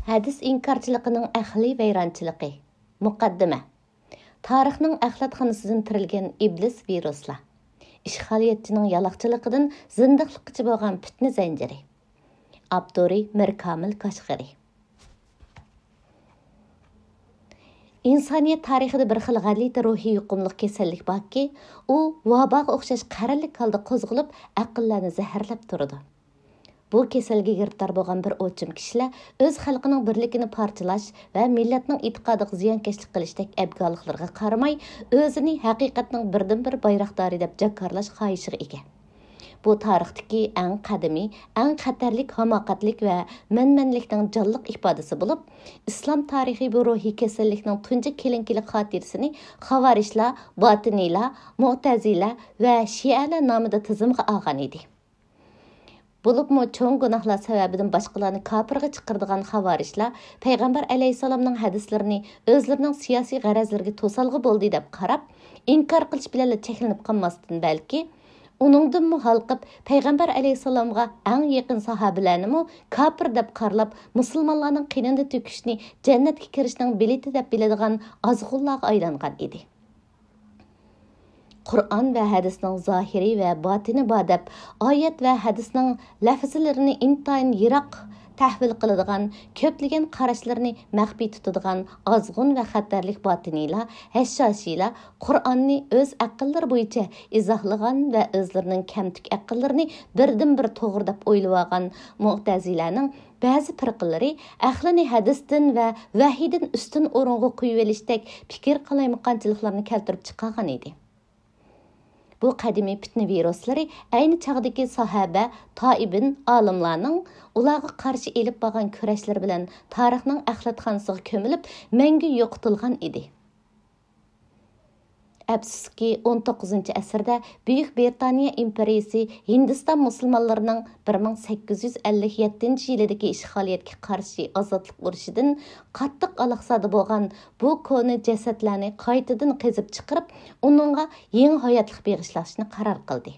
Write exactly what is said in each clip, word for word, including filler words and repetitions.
ھەدىس ئىنكارچىلىقىنىڭ ئەقلىي ۋەيرانچىلىقى. مۇقەددىمە. تارىخنىڭ ئەخلەتخانىسىدىن تىرىلگەن ئىبلىس ۋىرۇسلار. ئىشغالىيەتچىنىڭ يالاقچىلىقىدىن زىندىقلىققىچە بولغان پىتنە زەنجىرى. ئاپتورى مىركامىل كاشغىرى. ئىنسانىيەت تارىخىدا بىر خىل غەلىتە روھىي يۇقۇملۇق كېسەللىك باركى، ئۇ ۋاباغا ئوخشاش قەرەللىك ھالدا قوزغىلىپ، ئەقىللەرنى زەھەرلەپ تۇرىدۇ. بۇ كېسەلگە گىرىپتار بولغان بىر ئوچۇم كىشىلەر ئۆز خەلقىنىڭ بىرلىكىنى پارچىلاش ۋە مىللەتنىڭ ئېتىقادىغا زىيانكەشلىك قىلىشتەك ئەبگالىقلىرىغا قارىماي، ئۆزىنى ھەقىقەتنىڭ بىردىنبىر بايراقدارى دەپ جاكارلاش خاھىشىغا ئىگە. بۇ تارىختىكى ئەڭ قەدىمىي، ئەڭ خەتەرلىك ھاماقەتلىك ۋە مەنمەنلىكنىڭ جانلىق ئىپادىسى بولۇپ، ئىسلام تارىخى بۇ روھىي كېسەللىكنىڭ تۇنجى كېلىنكىلىك خاتىرىسىنى خاۋارىجلار، باتىنىيلار، مۇئتەزىلە ۋە شىئەلەر نامىدا تىزىمغا ئالغان ئىدى. بولۇپمۇ چوڭ گۇناھلار سەۋەبىدىن باشقىلارنى كاپىرغا چىقىرىدىغان خاۋارىجلار پەيغەمبەر ئەلەيھىسسالامنىڭ ھەدىسلىرىنى ئۆزلىرىنىڭ سىياسىي غەرەزلىرىگە توسالغۇ بولدى دەپ قاراپ، ئىنكار قىلىش بىلەنلا چەكلىنىپ قالماستىن، بەلكى ئۇنىڭدىنمۇ ھالقىپ، پەيغەمبەر ئەلەيھىسسالامغا ئەڭ يېقىن ساھابىلەرنىمۇ كاپىر دەپ قارىلاپ، مۇسۇلمانلارنىڭ قېنىنى تۆكۈشنى جەننەتكە كىرىشنىڭ بېلىتى دەپ بىلىدىغان ئازغۇنلارغا ئايلانغان ئىدى. قۇرئان ۋە ھەدىسنىڭ زاھىرى ۋە باتىنى بار دەپ، ئايەت ۋە ھەدىسنىڭ لەفزىلىرىنى ئىنتايىن يىراق تەھۋىل قىلىدىغان، كۆپلىگەن قاراشلىرىنى مەخپىي تۇتىدىغان ئازغۇن ۋە خەتەرلىك باتىنىيلار، ھەششاشىيلار قۇرئاننى ئۆز ئەقىللىرى بويىچە ئىزاھلىغان ۋە ئۆزلىرىنىڭ كەمتۈك ئەقىللىرىنى بىردىنبىر توغرا دەپ ئويلىۋالغان مۇئتەزىلەنىڭ بەزى پىرقىلىرى ئەقلىنى ھەدىستىن ۋە ۋەھىيدىن ئۈستۈن ئورۇنغا قويۇۋېلىشتەك پىكىر قالايمىقانچىلىقلىرىنى كەلتۈرۈپ چىقارغان ئىدى. بۇ قەدىمىي پىتنە ۋىرۇسلىرى ئەينى چاغدىكى ساھابە، تائىبىن، ئالىملارنىڭ ئۇلارغا قارشى ئېلىپ بارغان كۈرەشلىرى بىلەن تارىخنىڭ ئەخلەتخانىسىغا كۆمۈلۈپ، مەڭگۈ يوقىتىلغان ئىدى. ئەپسۇسكى، ئون توققۇزىنچى ئەسىردە بۈيۈك بىرىتانىيە ئىمپېرىيىسى ھىندىستان مۇسۇلمانلىرىنىڭ بىر مىڭ سەككىز يۈز ئەللىك يەتتىنچى يىلىدىكى ئىشغالىيەتكە قارشى ئازادلىق ئۇرۇشىدىن قاتتىق ئالاقىسىدا بولغان بۇ كونا جەسەتلەرنى قايتىدىن قېزىپ چىقىرىپ، ئۇنىڭغا يېڭى ھاياتلىق بېغىشلاشنى قارار قىلدى.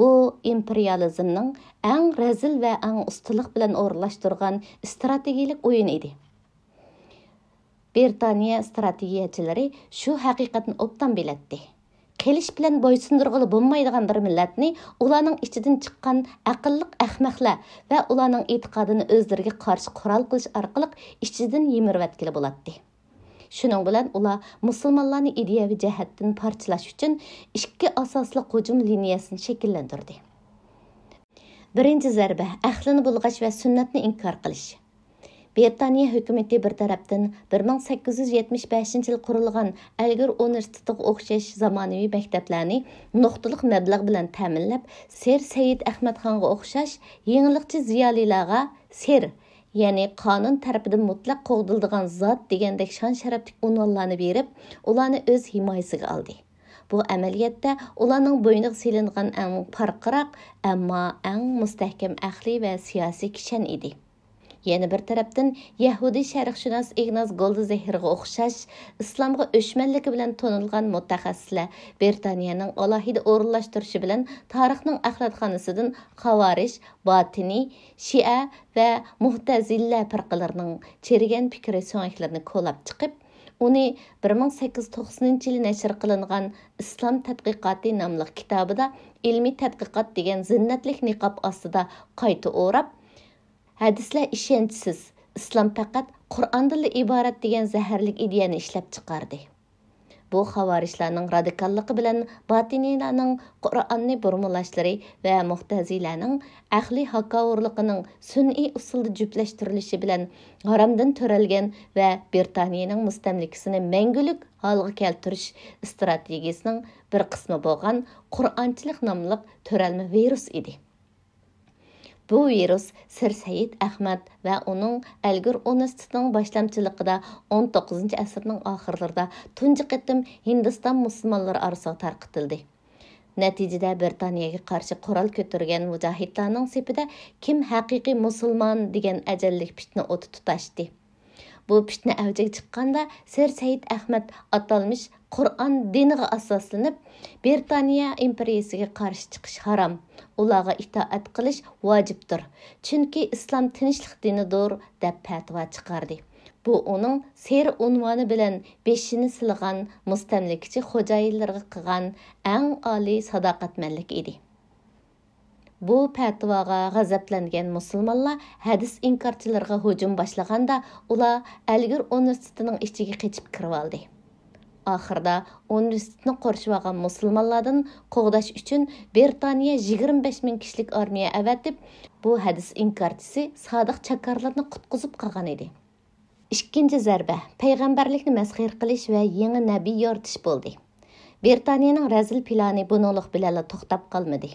بۇ ئىمپېرىيالىزمنىڭ ئەڭ رەزىل ۋە ئەڭ ئۇستىلىق بىلەن ئورۇنلاشتۇرغان ئىستراتېگىيىلىك ئويۇنى ئىدى. بىرىتانىيە ئىستراتېگىيەچىلىرى شۇ ھەقىقەتنى ئوبدان بىلەتتى. قىلىچ بىلەن بويسۇندۇرغىلى بولمايدىغان بىر مىللەتنى ئۇلارنىڭ ئىچىدىن چىققان ئەقىللىق ئەخمەقلەر ۋە ئۇلارنىڭ ئېتىقادىنى ئۆزلىرىگە قارشى قورال قىلىش ئارقىلىق ئىچىدىن يىمىرىۋەتكىلى بولاتتى. شۇنىڭ بىلەن ئۇلار مۇسۇلمانلارنى ئىدىيەۋى جەھەتتىن پارچىلاش ئۈچۈن ئىككى ئاساسلىق ھۇجۇم لىنىيەسىنى شەكىللەندۈردى. بىرىنچى زەربە، ئەقلىنى بۇلغاش ۋە سۈننەتنى ئىنكار قىلىش. بىرىتانىيە ھۆكۈمىتى بىر تەرەپتىن بىر مىڭ سەككىز يۈز يەتمىش بەشىنچى يىل قۇرۇلغان ئەلگۈر ئۇنىۋېرسىتېتىغا ئوخشاش زامانىۋى مەكتەپلەرنى نۇقتىلىق مەبلەغ بىلەن تەمىنلەپ، سىر سەيىد ئەخمەتخانغا ئوخشاش يېڭىلىقچى زىيالىيلارغا سىر، يەنى قانۇن تەرىپىدىن مۇتلەق قوغدىلىدىغان زات دېگەندەك شان-شەرەپلىك ئۇنۋانلارنى بېرىپ، ئۇلارنى ئۆز ھىمايىسىگە ئالدى. بۇ ئەمەلىيەتتە ئۇلارنىڭ بوينىغا سېلىنغان ئەڭ پارقىراق، ئەمما ئەڭ مۇستەھكەم ئەقلىي ۋە سىياسىي كىشەن ئىدى. يەنە بىر تەرەپتىن، يەھۇدىي شەرقشۇناس ئىگناس گولدزېھېرغا ئوخشاش ئىسلامغا ئۆچمەنلىكى بىلەن تونۇلغان مۇتەخەسسىسلەر بىرىتانىيەنىڭ ئالاھىدە ئورۇنلاشتۇرۇشى بىلەن تارىخنىڭ ئەخلەتخانىسىدىن خاۋارىج، باتىنىي، شىئە ۋە مۇئتەزىلە پىرقىلىرىنىڭ چىرىگەن پىكرى سۆڭەكلىرىنى كولاپ چىقىپ، ئۇنى بىر مىڭ سەككىز يۈز توقسىنىنچى يىلى نەشر قىلىنغان ئىسلام تەتقىقاتى ناملىق كىتابىدا ئىلمىي تەتقىقات دېگەن زىننەتلىك نىقاب ئاستىدا قايتا ئوراپ، ھەدىسلەر ئىشەنچسىز، ئىسلام پەقەت قۇرئاندىنلا ئىبارەت دېگەن زەھەرلىك ئىدىيەنى ئىشلەپ چىقاردى. بۇ خاۋارىجلارنىڭ رادىكاللىقى بىلەن باتىنىيلارنىڭ قۇرئاننى بۇرمىلاشلىرى ۋە مۇئتەزىلەنىڭ ئەقلىي ھاكاۋۇرلۇقىنىڭ سۈنئىي ئۇسۇلدا جۈپلەشتۈرۈلۈشى بىلەن ھارامدىن تۆرەلگەن ۋە بىرىتانىيەنىڭ مۇستەملىكىسىنى مەڭگۈلۈك ھالغا كەلتۈرۈش ئىستراتېگىيىسىنىڭ بىر قىسمى بولغان قۇرئانچىلىق ناملىق تۆرەلمە ۋىرۇس ئىدى. بۇ ۋىرۇس سىر سەيىد ئەخمەت ۋە ئۇنىڭ ئەلگۈر ئۇنىۋېرسىتېتىنىڭ باشلامچىلىقىدا ئون توققۇزىنچى ئەسىرنىڭ ئاخىرلىرىدا تۇنجى قېتىم ھىندىستان مۇسۇلمانلىرى ئارىسىغا تارقىتىلدى. نەتىجىدە بىرىتانىيەگە قارشى قورال كۆتۈرگەن مۇجاھىدلارنىڭ سېپىدە كىم ھەقىقىي مۇسۇلمان دېگەن ئەجەللىك پىتنە ئوتى تۇتاشتى. بۇ پىتنە ئەۋجىگە چىققاندا، سىر سەيىد ئەخمەت ئاتالمىش قۇرئان دىنىغا ئاساسلىنىپ، بىرىتانىيە ئىمپېرىيىسىگە قارشى چىقىش ھارام، ئۇلارغا ئىتائەت قىلىش ۋاجىپتۇر، چۈنكى ئىسلام تىنچلىق دىنىدۇر، دەپ پەتىۋا چىقاردى. بۇ ئۇنىڭ سىر ئۇنۋانى بىلەن بېشىنى سىلىغان مۇستەملىكىچى خوجايىنلىرىغا قىلغان ئەڭ ئالىي ساداقەتمەنلىكى ئىدى. بۇ پەتىۋاغا غەزەپلەنگەن مۇسۇلمانلار ھەدىس ئىنكارچىلىرىغا ھۇجۇم باشلىغاندا، ئۇلار ئەلگۈر ئۇنىۋېرسىتېتىنىڭ ئىچىگە قېچىپ كىرىۋالدى. ئاخىرىدا ئۇنىۋېرسىتېتنى قورشىۋالغان مۇسۇلمانلاردىن قوغداش ئۈچۈن بىرىتانىيە يىگىرمە بەش مىڭ كىشىلىك ئارمىيە ئەۋەتىپ، بۇ ھەدىس ئىنكارچىسى سادىق چاكارلارنى قۇتقۇزۇپ قالغان ئىدى. ئىككىنچى زەربە، پەيغەمبەرلىكنى مەسخىرە قىلىش ۋە يېڭى نەبىي يارىتىش بولدى. بىرىتانىيەنىڭ رەزىل پىلانى بۇنىڭلىق بىلەنلا توختاپ قالمىدى.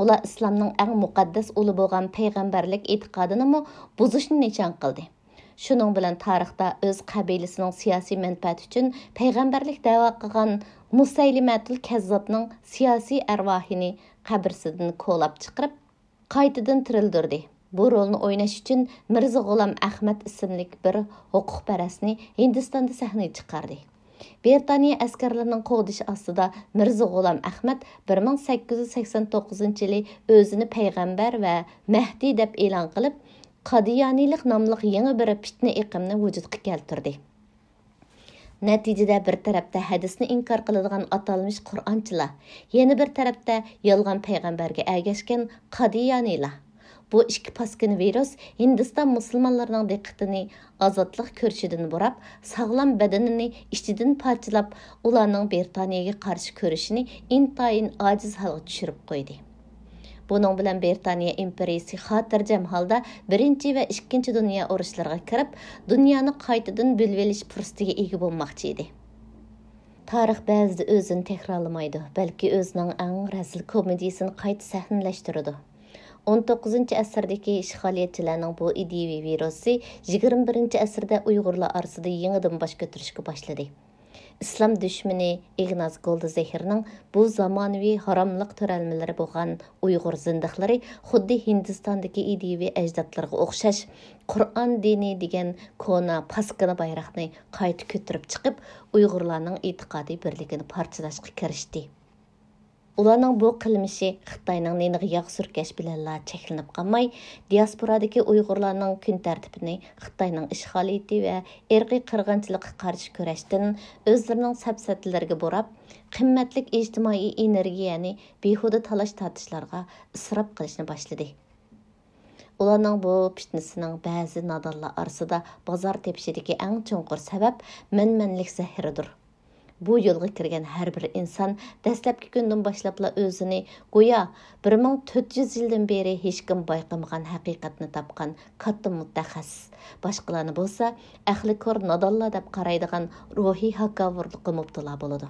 ئۇلار ئىسلامنىڭ ئەڭ مۇقەددەس ئۇلى بولغان پەيغەمبەرلىك ئېتىقادىنىمۇ بۇزۇشنى نىشان قىلدى. شۇنىڭ بىلەن تارىختا ئۆز قەبىلىسىنىڭ سىياسىي مەنپەئەتى ئۈچۈن پەيغەمبەرلىك دەۋا قىلغان مۇسەيلىمەتۇل كەززابنىڭ سىياسىي ئەرۋاھىنى قەبرىسىدىن كولاپ چىقىرىپ، قايتىدىن تىرىلدۈردى. بۇ رولنى ئويناش ئۈچۈن مىرزا غۇلام ئەخمەت ئىسىملىك بىر ھوقۇقپەرەسنى ھىندىستاندا سەھنىگە چىقاردى. بىرىتانىيە ئەسكەرلىرىنىڭ قوغدىشى ئاستىدا مىرزا غۇلام ئەخمەت بىر مىڭ سەككىز يۈز سەكسەن توققۇزىنچى يىلى ئۆزىنى پەيغەمبەر ۋە مەھدى دەپ ئېلان قىلىپ، قادىيانىيلىق ناملىق يېڭى بىر پىتنە ئېقىمنى ۋۇجۇدقا كەلتۈردى. نەتىجىدە بىر تەرەپتە ھەدىسنى ئىنكار قىلىدىغان ئاتالمىش قۇرئانچىلار، يەنە بىر تەرەپتە يالغان پەيغەمبەرگە ئەگەشكەن قادىيانىيلار. بۇ ئىككى پاسكىنا ۋىرۇس ھىندىستان مۇسۇلمانلىرىنىڭ دىققىتىنى ئازادلىق كۈرىشىدىن بۇراپ، ساغلام بەدىنىنى ئىچىدىن پارچىلاپ، ئۇلارنىڭ بىرىتانىيەگە قارشى كۈرىشىنى ئىنتايىن ئاجىز ھالغا چۈشۈرۈپ قويدى. بۇنىڭ بىلەن بىرىتانىيە ئىمپېرىيىسى خاتىرجەم ھالدا بىرىنچى ۋە ئىككىنچى دۇنيا ئۇرۇشلىرىغا كىرىپ، دۇنيانى قايتىدىن بۆلۈۋېلىش پۇرسىتىگە ئىگە بولماقچى ئىدى. تارىخ بەزىدە ئۆزىنى تەكرارلىمايدۇ، بەلكى ئۆزىنىڭ ئەڭ رەزىل كومېدىيىسىنى قايتا سەھنىلەشتۈرىدۇ. ئون توققۇزىنچى ئەسىردىكى ئىشغالىيەتچىلەرنىڭ بۇ ئىدىيىۋى ۋىرۇسى يىگىرمە بىرىنچى ئەسىردە ئۇيغۇرلار ئارىسىدا يېڭىدىن باش كۆتۈرۈشكە باشلىدى. ئىسلام دۈشمىنى ئىگناز گولدزېھېرنىڭ بۇ زامانىۋى ھاراملىق تۆرەلمىلىرى بولغان ئۇيغۇر زىندىقلىرى خۇددى ھىندىستاندىكى ئىدىيىۋى ئەجدادلىرىغا ئوخشاش، قۇرئان دىنى دېگەن كونا پاسكىنا بايراقنى قايتا كۆتۈرۈپ چىقىپ، ئۇيغۇرلارنىڭ ئېتىقادىي بىرلىكىنى پارچىلاشقا كىرىشتى. ئۇلارنىڭ بۇ قىلمىشى خىتاينىڭ نېنىغا ياغ سۈركەش بىلەنلا چەكلىنىپ قالماي، دىياسپورادىكى ئۇيغۇرلارنىڭ كۈن تەرتىپىنى خىتاينىڭ ئىشغالىيىتى ۋە ئىرقىي قىرغىنچىلىققا قارشى كۈرەشتىن ئۆزلىرىنىڭ سەپسەتىلىرىگە بۇراپ، قىممەتلىك ئىجتىمائىي ئېنېرگىيەنى بىھۇدە تالاش-تارتىشلارغا ئىسراپ قىلىشنى باشلىدى. ئۇلارنىڭ بۇ پىتنىسىنىڭ بەزى نادانلار ئارىسىدا بازار تېپىشىدىكى ئەڭ چوڭقۇر سەۋەب مەنمەنلىك زەھىرىدۇر. بۇ يولغا كىرگەن ھەر بىر ئىنسان دەسلەپكى كۈندىن باشلاپلا ئۆزىنى گويا بىر مىڭ تۆت يۈز يىلدىن بېرى ھېچكىم بايقىمىغان ھەقىقەتنى تاپقان كاتتا مۇتەخەسسىس، باشقىلارنى بولسا ئەقلى كور نادانلار دەپ قارايدىغان روھىي ھاكاۋۇرلۇققا مۇپتىلا بولىدۇ.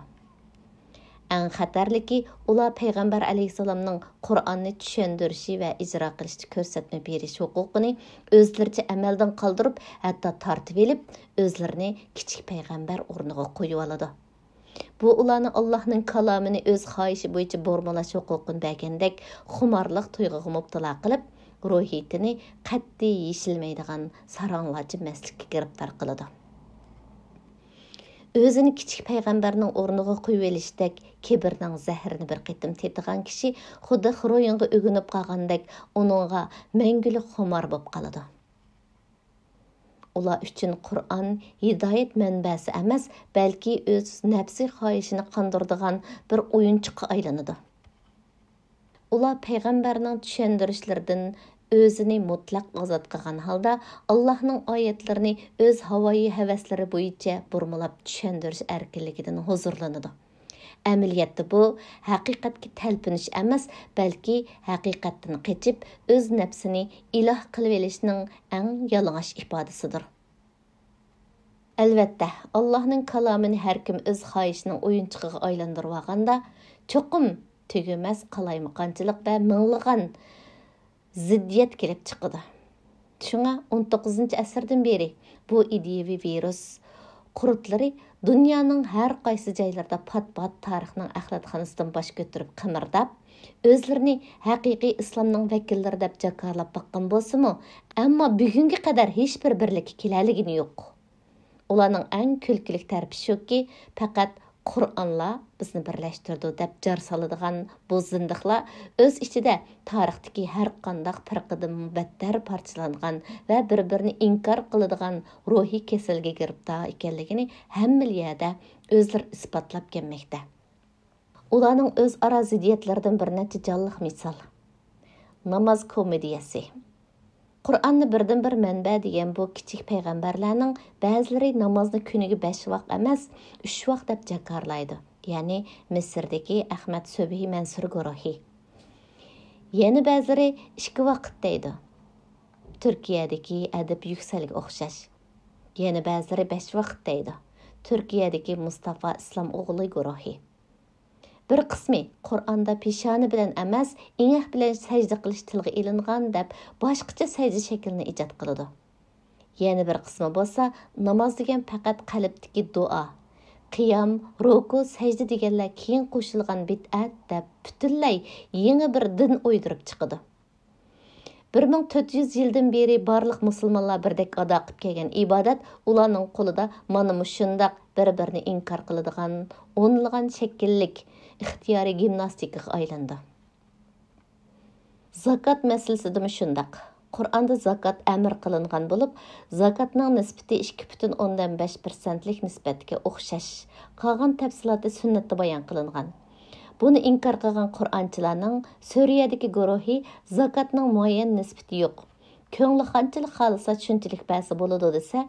ئەڭ خەتەرلىكى، ئۇلار پەيغەمبەر ئەلەيھىسسالامنىڭ قۇرئاننى چۈشەندۈرۈشى ۋە ئىجرا قىلىشتا كۆرسەتمە بېرىش ھوقۇقىنى ئۆزلىرىچە ئەمەلدىن قالدۇرۇپ، ھەتتا تارتىۋېلىپ، ئۆزلىرىنى كىچىك پەيغەمبەر ئورنىغا قويۇۋالىدۇ. بۇ ئۇلارنى ئاللاھنىڭ كالامىنى ئۆز خاھىشى بويىچە بۇرمىلاش ھوقۇقىنى بەرگەندەك خۇمارلىق تۇيغۇغا مۇپتىلا قىلىپ، روھىيىتىنى قەتئىي يېشىلمەيدىغان ساراڭلارچە مەستلىككە گىرىپتار قىلىدۇ. ئۆزىنى كىچىك پەيغەمبەرنىڭ ئورنىغا قويۇۋېلىشتەك كىبىرنىڭ زەھىرىنى بىر قېتىم تېتىغان كىشى خۇددى خېروئىنغا ئۆگىنىپ قالغاندەك ئۇنىڭغا مەڭگۈلۈك خۇمار بولۇپ قالىدۇ. ئۇلار ئۈچۈن قۇرئان ھىدايەت مەنبەسى ئەمەس، بەلكى ئۆز نەپسى خاھىشىنى قاندۇرىدىغان بىر ئويۇنچۇققا ئايلىنىدۇ. ئۇلار پەيغەمبەرنىڭ چۈشەندۈرۈشلىرىدىن ئۆزىنى مۇتلەق ئازاد قىلغان ھالدا، ئاللاھنىڭ ئايەتلىرىنى ئۆز ھاۋايى ھەۋەسلىرى بويىچە بۇرمىلاپ چۈشەندۈرۈش ئەركىنلىكىدىن ھۇزۇرلىنىدۇ. ئەمەلىيەتتە بۇ ھەقىقەتكە تەلپۈنۈش ئەمەس، بەلكى ھەقىقەتتىن قېچىپ، ئۆز نەپسىنى ئىلاھ قىلىۋېلىشنىڭ ئەڭ يالىڭاچ ئىپادىسىدۇر. ئەلۋەتتە، ئاللاھنىڭ كالامىنى ھەركىم ئۆز خاھىشىنىڭ ئويۇنچۇقىغا ئايلاندۇرۇۋالغاندا، چوقۇم تۈگىمەس قالايمىقانچىلىق ۋە مىڭلىغان زىددىيەت كېلىپ چىقىدۇ. شۇڭا ئون توققۇزىنچى ئەسىردىن بېرى بۇ ئىدىيىۋى ۋىرۇس قۇرتلىرى دۇنيانىڭ ھەر قايسى جايلىرىدا پات-پات تارىخنىڭ ئەخلەتخانىسىدىن باش كۆتۈرۈپ قىمىرداپ، ئۆزلىرىنى ھەقىقىي ئىسلامنىڭ ۋەكىللىرى دەپ جاكارلاپ باققان بولسىمۇ، ئەمما بۈگۈنگە قەدەر ھېچبىر بىرلىككە كېلەلىگىنى يوق. ئۇلارنىڭ ئەڭ كۈلكىلىك تەرىپى شۇكى، پەقەت قۇرئانلا بىزنى بىرلەشتۈرىدۇ دەپ جار سالىدىغان بۇ زىندىقلار ئۆز ئىچىدە تارىختىكى ھەر قانداق پىرقىدىنمۇ بەتتەر پارچىلانغان ۋە بىر-بىرىنى ئىنكار قىلىدىغان روھىي كېسەلگە گىرىپتار ئىكەنلىكىنى ھەممىلا يەردە ئۆزلىرى ئىسپاتلاپ كەلمەكتە. ئۇلارنىڭ ئۆزئارا زىددىيەتلىرىدىن بىر نەچچە جانلىق مىسال. ناماز كومېدىيەسى. قۇرئاندا بىردىنبىر مەنبە دېگەن بۇ كىچىك پەيغەمبەرلەرنىڭ بەزىلىرى نامازنى كۈنىگە بەش ۋاق ئەمەس، ئۈچ ۋاق دەپ جاكارلايدۇ. يەنى مىسىردىكى ئەخمەت سۆبھى مەنسۇر گۇرۇھى. يەنە بەزىلىرى ئىككى ۋاقىت دەيدۇ. تۈركىيەدىكى ئەدىب يۈكسەلگە ئوخشاش. يەنە بەزىلىرى بەش ۋاقىت دەيدۇ. تۈركىيەدىكى مۇستافا ئىسلام ئوغلى گۇرۇھى. بىر قىسمى قۇرئاندا پېشانە بىلەن ئەمەس، ئېڭەك بىلەن سەجدە قىلىش تىلغا ئېلىنغان دەپ باشقىچە سەجدە شەكلىنى ئىجاد قىلىدۇ. يەنە بىر قىسمى بولسا ناماز دېگەن پەقەت قەلبتىكى دۇئا، قىيام، رۇكۇ، سەجدە دېگەنلەر كېيىن قوشۇلغان بىدئەت دەپ پۈتۈنلەي يېڭى بىر دىن ئويدۇرۇپ چىقىدۇ. بىر مىڭ تۆت يۈز يىلدىن بېرى بارلىق مۇسۇلمانلار بىردەك ئادا قىلىپ كەلگەن ئىبادەت ئۇلارنىڭ قولىدا مانا مۇشۇنداق بىر-بىرىنى ئىنكار قىلىدىغان ئونلىغان شەكىللىك ئىختىيارىي گىمناستىكىغا ئايلىنىدۇ. زاكات مەسىلىسىدىمۇ شۇنداق. قۇرئاندا زاكات ئەمر قىلىنغان بولۇپ، زاكاتنىڭ نىسبىتى ئىككى پۈتۈن ئوندىن بەش پىرسەنتلىك نىسبەتكە ئوخشاش. قالغان تەپسىلاتى سۈننەتتە بايان قىلىنغان. بۇنى ئىنكار قىلغان قۇرئانچىلارنىڭ سۈرىيەدىكى گۇرۇھى زاكاتنىڭ مۇئەييەن نىسبىتى يوق. كۆڭلى قانچىلىك خالىسا شۇنچىلىك بەرسە بولىدۇ دېسە،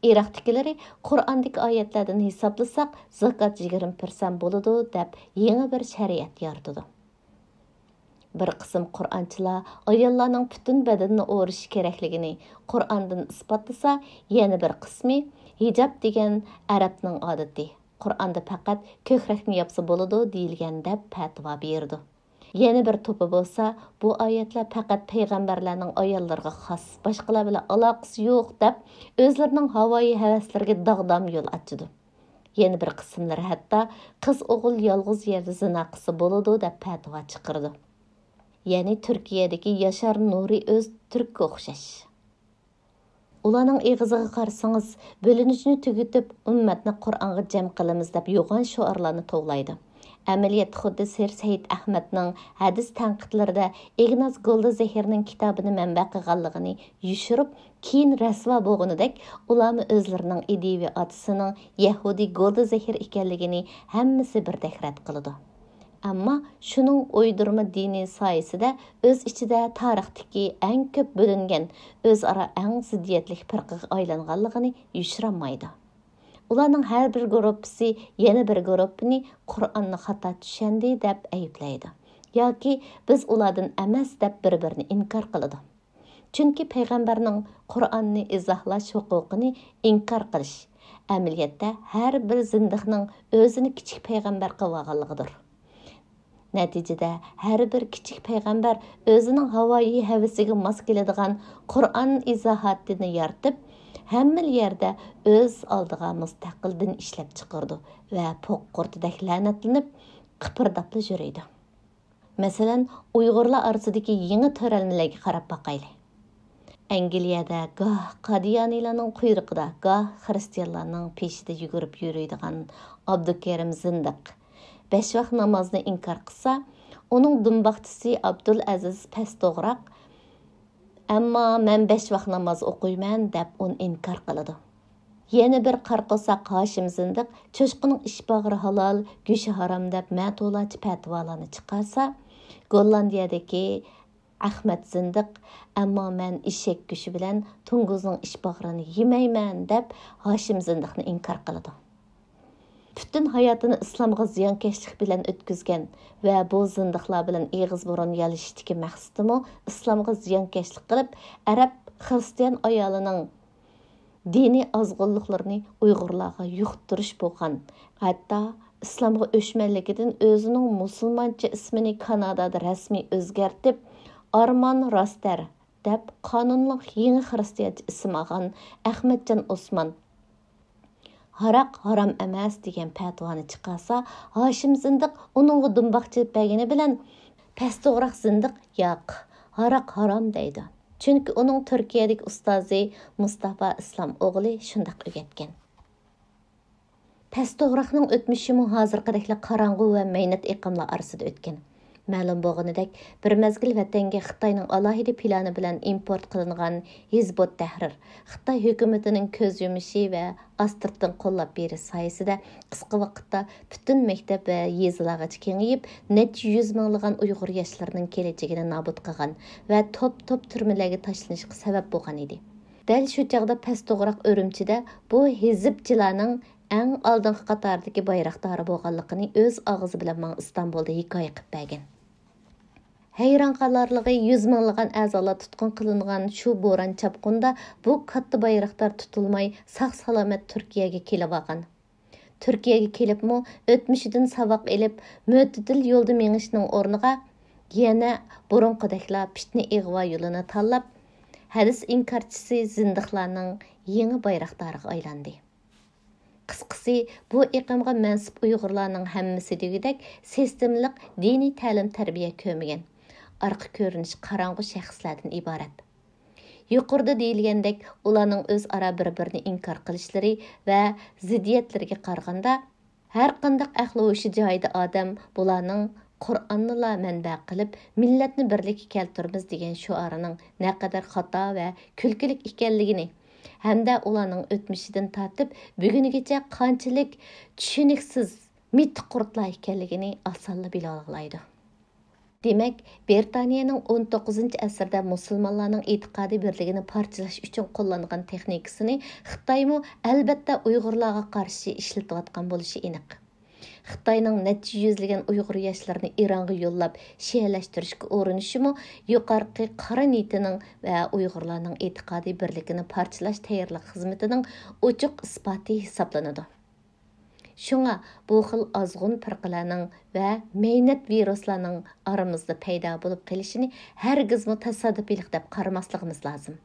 ئىراقتىكىلىرى قۇرئاندىكى ئايەتلەردىن ھېسابلىساق زاكات يىگىرمە پىرسەنت بولىدۇ دەپ يېڭى بىر شەرىئەت يارىتىدۇ. بىر قىسىم قۇرئانچىلار ئاياللارنىڭ پۈتۈن بەدىنىنى ئورىشى كېرەكلىكىنى قۇرئاندىن ئىسپاتلىسا، يەنە بىر قىسمى ھىجاب دېگەن ئەرەبنىڭ ئادىتى، قۇرئاندا پەقەت كۆكرەكنى ياپسا بولىدۇ دېيىلگەن دەپ پەتىۋا بېرىدۇ. يەنە بىر توپى بولسا، بۇ ئايەتلەر پەقەت پەيغەمبەرلەرنىڭ ئاياللىرىغا خاس، باشقىلار بىلەن ئالاقىسى يوق دەپ ئۆزلىرىنىڭ ھاۋايى ھەۋەسلىرىگە داغدام يول ئاچىدۇ. يەنە بىر قىسىملىرى ھەتتا قىز ئوغۇل يالغۇز يەردە زىنا قىلسا بولىدۇ دەپ پەتىۋا چىقىرىدۇ. يەنى تۈركىيەدىكى ياشار نۇرى ئۆز تۈرككە ئوخشاش. ئۇلارنىڭ ئېغىزىغا قارىسىڭىز، بۆلۈنۈشنى تۈگىتىپ، ئۈممەتنى قۇرئانغا جەم قىلىمىز دەپ يوغان شوئارلارنى توۋلايدۇ. ئەمەلىيەتتە خۇددى سېر سەيىت ئەخمەتنىڭ ھەدىس تەنقىدلىرىدە ئىگناس گولدزېھېرنىڭ كىتابىنى مەنبە قىلغانلىقىنى يوشۇرۇپ، كېيىن رەسۋا بولغىنىدەك، ئۇلارمۇ ئۆزلىرىنىڭ ئىدىيىۋى ئاتىسىنىڭ يەھۇدىي گولدزېھېر ئىكەنلىكىنى ھەممىسى بىردەك رەت قىلىدۇ. ئەمما شۇنىڭ ئويدۇرما دىنى سايىسىدە ئۆز ئىچىدە تارىختىكى ئەڭ كۆپ بۆلۈنگەن، ئۆزئارا ئەڭ زىددىيەتلىك پىرقىگە ئايلانغانلىقىنى يوشۇرالمايدۇ. ئۇلارنىڭ ھەر بىر گۇرۇپپىسى يەنە بىر گۇرۇپپىنى قۇرئاننى خاتا چۈشەندى دەپ ئەيىبلەيدۇ ياكى بىز ئۇلاردىن ئەمەس دەپ بىر-بىرىنى ئىنكار قىلىدۇ. چۈنكى پەيغەمبەرنىڭ قۇرئاننى ئىزاھلاش ھوقۇقىنى ئىنكار قىلىش، ئەمەلىيەتتە ھەر بىر زىندىقنىڭ ئۆزىنى كىچىك پەيغەمبەر قىلىۋالغانلىقىدۇر. نەتىجىدە، ھەر بىر كىچىك پەيغەمبەر ئۆزىنىڭ ھاۋايى ھەۋىسىگە ماس كېلىدىغان قۇرئان ئىزاھاتىنى يارىتىپ، ھەممىلا يەردە ئۆز ئالدىغا مۇستەقىل دىن ئىشلەپ چىقىرىدۇ ۋە پوق قۇرتىدەك لەنەتلىنىپ، قىپىرداپلا يۈرىدۇ. مەسىلەن، ئۇيغۇرلار ئارىسىدىكى يېڭى تۆرەلمىلەرگە قاراپ باقايلى. ئەنگلىيەدە گاھ قادىيانىيلارنىڭ قۇيرۇقىدا، گاھ خىرىستىيانلارنىڭ پېشىدا يۈگۈرۈپ يۈرىدىغان ئابدۇكېرىم زىندىق بەش ۋاق نامازنى ئىنكار قىلسا، ئۇنىڭ دۇمباقچىسى ئابدۇلئەزىز پەستوغراق، «ئەمما مەن بەش ۋاق ناماز ئوقۇيمەن» دەپ ئۇنى ئىنكار قىلىدۇ. يەنە بىر قارا قورساق ھاشىم زىندىق چوشقىنىڭ ئىچ باغرى ھالال، گۆشى ھارام دەپ مەتۇلارچە پەتىۋالارنى چىقارسا، گوللاندىيەدىكى ئەخمەت زىندىق، «ئەمما مەن ئېشەك گۆشى بىلەن توڭگۇزنىڭ ئىچ باغرىنى يېمەيمەن» دەپ ھاشىم زىندىقنى ئىنكار قىلىدۇ. پۈتۈن ھاياتىنى ئىسلامغا زىيانكەشلىك بىلەن ئۆتكۈزگەن ۋە بۇ زىندىقلار بىلەن ئېغىز بۇرۇن يالىشىشتىكى مەقسىتىمۇ ئىسلامغا زىيانكەشلىك قىلىپ، ئەرەب خىرىستىيان ئايالىنىڭ دىنىي ئازغۇنلۇقلىرىنى ئۇيغۇرلارغا يۇقتۇرۇش بولغان. ھەتتا ئىسلامغا ئۆچمەنلىكىدىن ئۆزىنىڭ مۇسۇلمانچە ئىسمىنى كانادادا رەسمىي ئۆزگەرتىپ، ئارمان راستەر دەپ قانۇنلۇق يېڭى خىرىستىيانچە ئىسىم ئالغان ئەخمەتجان ئوسمان، «ھاراق ھارام ئەمەس» دېگەن پەتىۋانى چىقارسا، ھاشىم زىندىق ئۇنىڭغا دۇمباق چېلىپ بەرگىنى بىلەن، پەستوغراق زىندىق «ياق، ھاراق ھارام» دەيدۇ. چۈنكى ئۇنىڭ تۈركىيەدىكى ئۇستازى مۇستافا ئىسلام ئوغلى شۇنداق ئۆگەتكەن. پەس توغراقنىڭ ئۆتمۈشىمۇ ھازىرقىدەكلا قاراڭغۇ ۋە مەينەت ئېقىملار ئارىسىدا ئۆتكەن. مەلۇم بولغىنىدەك، بىر مەزگىل ۋەتەنگە خىتاينىڭ ئالاھىدە پىلانى بىلەن ئىمپورت قىلىنغان ھىزبۇت تەھرىر خىتاي ھۆكۈمىتىنىڭ كۆز يۇمۇشى ۋە ئاستىرتتىن قوللاپ بېرىش سايىسىدە قىسقا ۋاقىتتا پۈتۈن مەكتەپ ۋە يېزىلارغىچە كېڭىيىپ، نەچچە يۈز مىڭلىغان ئۇيغۇر ياشلىرىنىڭ كېلەچىكىنى نابۇت قىلغان ۋە توپ-توپ تۈرمىلەرگە تاشلىنىشقا سەۋەب بولغان ئىدى. دەل شۇ چاغدا پەس توغراق ئۈرۈمچىدە بۇ ھىزبچىلارنىڭ ئەڭ ئالدىنقى قاتاردىكى بايراقدارى بولغانلىقىنى ئۆز ئاغزى بىلەن ماڭا ئىستانبۇلدا ھېكايە قىلىپ بەرگەن. ھەيران قالارلىقى، يۈز مىڭلىغان ئەزالار تۇتقۇن قىلىنغان شۇ بوران-چاپقۇندا بۇ كاتتا بايراقدار تۇتۇلماي، ساق-سالامەت تۈركىيەگە كېلىۋالغان. تۈركىيەگە كېلىپمۇ، ئۆتمۈشىدىن ساۋاق ئېلىپ، مۆتىدىل يولدا مېڭىشنىڭ ئورنىغا، يەنە بۇرۇنقىدەكلا پىتنە-ئىغۋا يولىنى تاللاپ، ھەدىس ئىنكارچىسى زىندىقلارنىڭ يېڭى بايراقدارىغا ئايلاندى. قىسقىسى، بۇ ئېقىمغا مەنسۇپ ئۇيغۇرلارنىڭ ھەممىسى دېگۈدەك سىستېمىلىق دىنىي تەلىم-تەربىيە كۆرمىگەن، ئارقا كۆرۈنۈشى قاراڭغۇ شەخسلەردىن ئىبارەت. يۇقىرىدا دېيىلگەندەك، ئۇلارنىڭ ئۆزئارا بىر-بىرىنى ئىنكار قىلىشلىرى ۋە زىددىيەتلىرىگە قارىغاندا، ھەرقانداق ئەقلى ھوشى جايىدا ئادەم بۇلارنىڭ «قۇرئاننىلا مەنبە قىلىپ، مىللەتنى بىرلىككە كەلتۈرىمىز» دېگەن شوئارىنىڭ نەقەدەر خاتا ۋە كۈلكىلىك ئىكەنلىكىنى ھەمدە ئۇلارنىڭ ئۆتمۈشىدىن تارتىپ بۈگۈنگىچە قانچىلىك چۈشىنىكسىز، مىتىق قۇرتلار ئىكەنلىكىنى ئاسانلا بىلىۋالغىلايدۇ. دېمەك، بىرىتانىيەنىڭ ئون توققۇزىنچى ئەسىردە مۇسۇلمانلارنىڭ ئېتىقادىي بىرلىكىنى پارچىلاش ئۈچۈن قوللانغان تېخنىكىسىنى خىتايمۇ، ئەلبەتتە، ئۇيغۇرلارغا قارشى ئىشلىتىۋاتقان بولۇشى ئېنىق. خىتاينىڭ نەچچە يۈزلىگەن ئۇيغۇر ياشلىرىنى ئىرانغا يوللاپ، شىئەلەشتۈرۈشكە ئۇرۇنۇشىمۇ يۇقىرىقى قارا نىيىتىنىڭ ۋە ئۇيغۇرلارنىڭ ئېتىقادىي بىرلىكىنى پارچىلاش تەييارلىق خىزمىتىنىڭ ئوچۇق ئىسپاتى ھېسابلىنىدۇ. شۇڭا بۇ خىل ئازغۇن پىرقىلەرنىڭ ۋە مەينەت ۋىرۇسلارنىڭ ئارىمىزدا پەيدا بولۇپ قېلىشىنى ھەرگىزمۇ تاسادىپىيلىق دەپ قارىماسلىقىمىز لازىم.